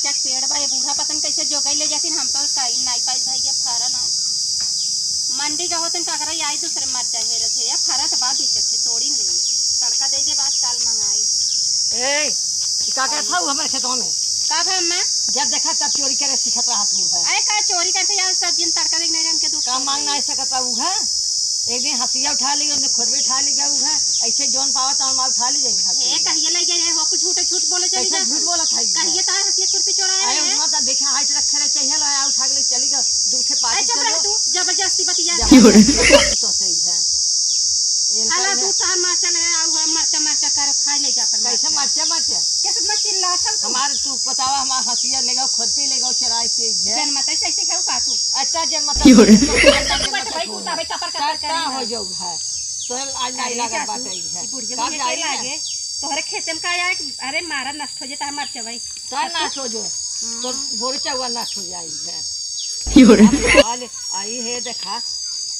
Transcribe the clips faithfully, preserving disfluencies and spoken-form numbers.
चक पेड़ बा, ये बूढ़ा पतन कैसे जोगाई ले जातिन, हम तो कहीं नाई पाई भाई, ये फरा ना। मंडी का होतन काकरा, आई दूसरे मरचा हेरत है, ये फरा तो बाद ही चक है, तोड़ी ले। तड़का दे दे, बाद काल मंगाई। ए, ई का करत हऊ हमरे खेतवा में? का भा अम्मा? जब देखा तब चोरी करे सीखत रहत हऊ है। अरे का चोरी करते यार, सब दिन तड़का देख नहीं रहे हमके दूध का छोड़ मांग दे। नहीं सकत हऊ है? एक दिन हसिया उठा ली, एक दिन खुरपी उठा ली गऊ है। ऐसे जौन पावत तौन माल उठा ली जाई हसिया। हे, कहिए लग गए हो, कुछ झूठे झूठ बोले चली कैसे जा। झूठ बोलत है? कहिए तार हसिया खुरपी चोराए अरे है। उठवा तो देखा हाइट रखे रहे चाहिए ला, आ उठा के ले चली गऊ। दूध के पाती अरे चुप रह चलो। तू, जबरदस्ती बतिया। जबरदस्ती तो सही है। ये हाला निकाल दे। दूध तार मार चले आऊ है, मरचा मरचा कर खाए ले जा पर कैसे मरचा। मरचा मरचा? कैसे इतना चिल्लात हऊ तू? हमार तू बतावा, हमार हसिया ले गऊ, खुरपी ले गऊ, चराई के है। जनमत ऐसे ऐसे खाऊ का तू? अच्छा जनमत क्यों रे? तो जनमत बट भाई, तू छोड़। तबे कपर कपर का करे हो ना। जाऊ है। तो आज नहीं अरे लगा जातू, बात आई है। ई बुढ़िया का मुझे के जाई है? लागे? तोहरे खेते में का आया? अरे मारा नष्ट हो जाता है मरचा भाई। का नष्ट हो जाए? हम्म। तो बोरे चौवा नष्ट हो जाई है। क्यों रे? अब साल आई है देखा,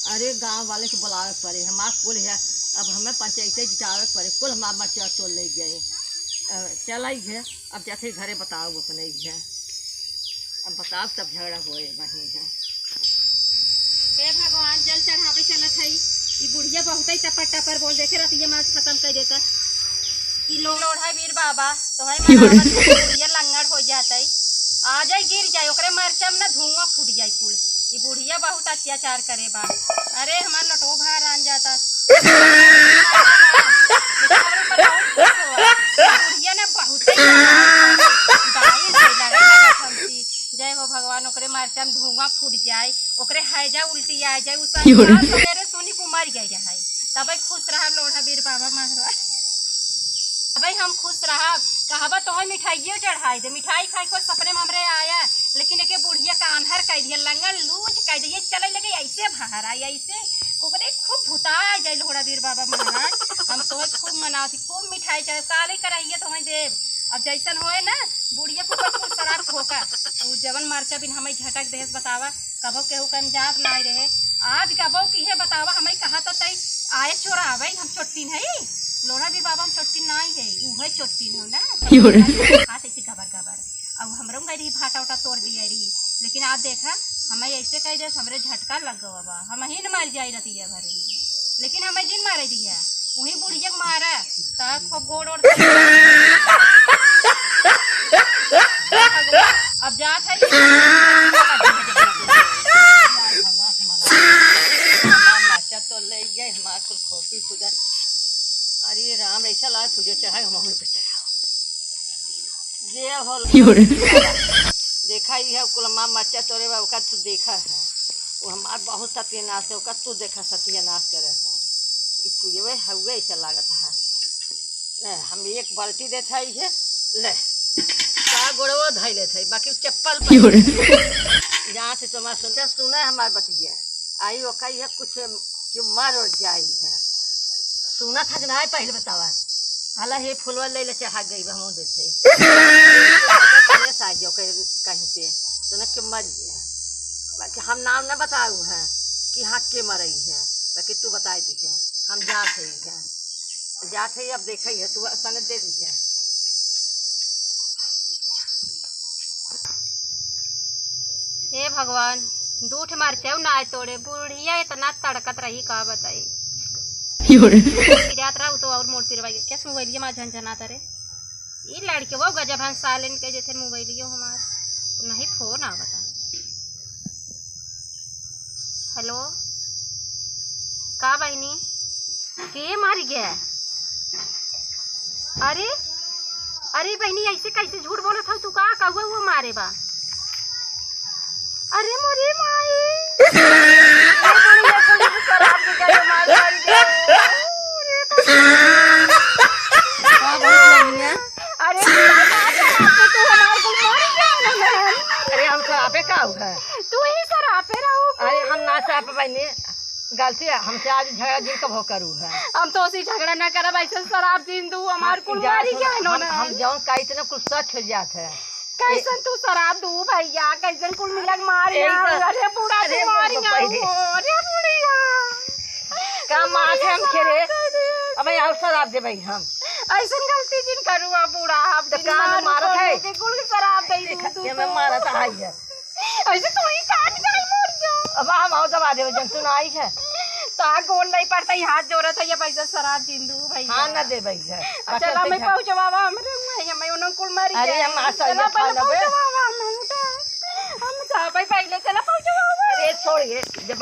अरे गांव वाले के बुलावे के पड़े, हमार कुल है, अब हमें पंचायते जितावे के पड़े, कुल हमार मरचा तोड़ ले गए। अ, चलाई है, अब जाते घरे बताओ अपने ही है, अब बताओ तब झगड़ा होए वहीं है। हे भगवान, जल चढ़ावे चलत हई, ई बुढ़िया बहुते टपर टपर बोल, देखे रहती है, मार खत्म कर देता। ई लो-, लोढ़ा वीर बाबा, तोहई क्यों रे? मनावत है, बुढ़िया लंगड़ हो जात है। आ जाए, गिर जाए, ओकरे मरचा में ना धुआं फूट जाए कुल। ई बुढ़िया बहुत अत्याचार करे बा। अरे, हमार लटो भार आन जाता। लेकिन हमरे ऊपर बहुत खुश हुआ। ई बुढ़िया ना बहुत ही बाइल है, लगा लगा धमकी। जय हो भगवान, ओकरे मरचा में धुआं फूट जाए, ओकरे हैजा उल्टी आ जाए, उ क्यों रे? संसार सवेरे सुनी को मर गए रहे। तबे खुश रहा लोढ़ा वीर बाबा महाराज। अबे हम खुश रहब, कहबा तोहे मिठाइये चढ़ाई दे, मिठाई खाई को सपने में हमरे आया, लेकिन एके बुढ़िया का आन्हर कह दिया, लंगड़ लूच कह दिया, चले लगे ऐसे बाहर आई, ऐसे ओकरे खूब भुता जाए लोहड़ा वीर बाबा महाराज। हम तोहे खूब मनावत ही, खूब मिठाई चढ़ाई, काले करहिए तोहे देब। अब जैसन होए ना, बुढ़िया को बस कुल शराब खोका, उ जवन मरचा बिन हमें झटक देस बतावा, कबो केहू के हम जात नाई रहे। आज कबो की है बतावा, हमें कहा तो तई आए चोरावे, हम चोट्टी नहीं, लोढ़ा वीर बाबा हम चोट्टी नाई है, उहे चोट्टी हो ना। क्यों रे? हाथ ऐसे गबर गबर। अब हमरो गई रही, भाटा उटा तोड़ दिया रही, लेकिन आप देखा, हमें ऐसे कह दे, हमरे झटका लग गवा बा, हम ही न मर जाई रहती है घरे में, लेकिन हमें जिन मारे दिया। वही बुढ़िया के मारा, त खूब गोड़ ओड़ अब जात है। मरचा तो ले गए, हमार कुल खोपी पूजा। अरे राम, ऐसा लाए पूजा चढ़ाए, हम वहीं पे चढ़ाओ। जे हो क्यों रे? देखा, ई है कुल हमार मरचा तोड़े बा, ओकर तू देखा है। वो हमार बहुत सत्यानाश है, ओकर तू देखा सत्यानाश करे है। ई पूजवे हउवे ऐसा लागत है। ले, हम एक बाल्टी देत है, ई है, ले। का गोड़वो धइ लेत है, बाकी चप्पल पर क्यों रे? जहाँ से तुम्हार सुनते सुने हमार बतिया। आई ओका यह कुछ क्यों मर और जाई है। सुना था कि ना पहले बतावा। हाला हे फुलवा ले ले चढ़ा गई बा, हम देते। कलेश आ जाओ कहीं, कहीं पे। सुना कि मर गया। बाकी हम नाम ना बताऊ है कि हाँ के मरई है। बाकी तू बताई दी है। हम जात है, है। जात है, अब देखई है, तू सने दे दी है। हे भगवान, दूठ मरचौ नाय तोड़े, बुढ़िया इतना तड़कत रही, का बताई। क्यों रे? पिरात रहा, उ तो और मोड़ पिरवाई। कैसे मोबाइलिया मा झनझनात रहे? ई लड़के वो गजब हन, साले इनके जैसे मोबाइलियो हमार। नहीं, फोन आवता। हेलो, का बहिनी? के मर गया? अरे, अरे बहिनी, ऐसे कैसे झूठ बोलत हऊ तू? का कौआ वो मारे बा? अरे मोरी माई, अरे बुढ़िया, बुढ़िया, शराब के गले मार मर गया। अरे का भइल बहिनिया? अरे का शराब के तू हमार कुल मर गया ना। अरे हम शराबे का हुआ? तू ही शराबे रहू। अरे हम ना शराब बहिनी, गलती है, हमसे आज झगड़ा जिन कबो करू है। हम तो उसी झगड़ा ना करब, ऐसन शराब जिन दू, हमार कुल मारी जाए नो हम, ना। हम जौन कही थे ना, कुल सच हो जात है। कैसन तू शराब दू भैया, कैसन कुल मिलक मार यही ना। तो, अरे बूढ़ा अरे तू मार ना पहले। हो, अरे बुढ़िया। का मार है हम खेरे? अबे और शराब दे भाई हम। ऐसन गलती जिन करू, आ बूढ़ा, आप तो जिन का मारू मारत तो है? लेके कुल शराब दे देखा, दू। ये मैं मारा तो आई है। ऐसे तू ही काट जाई, मर जा। अब हम आओ दबा देवे जब तू ना आई है। तो आ गोड़ नहीं पड़ता, ये हाथ जोड़ा था, ये पैसा शराब जिंदू भाई। हाँ, ना दे भाई है। चला, मैं पहुँचवावा, हमरे हुआ है, मैं उन्होंने कुल मारी अरे, जाए। हम आज चला, पहले पहुँचवावा, हम उठा। हम साहब भाई पहले चला पहुँचवावा। अरे, छोड़ ये, जब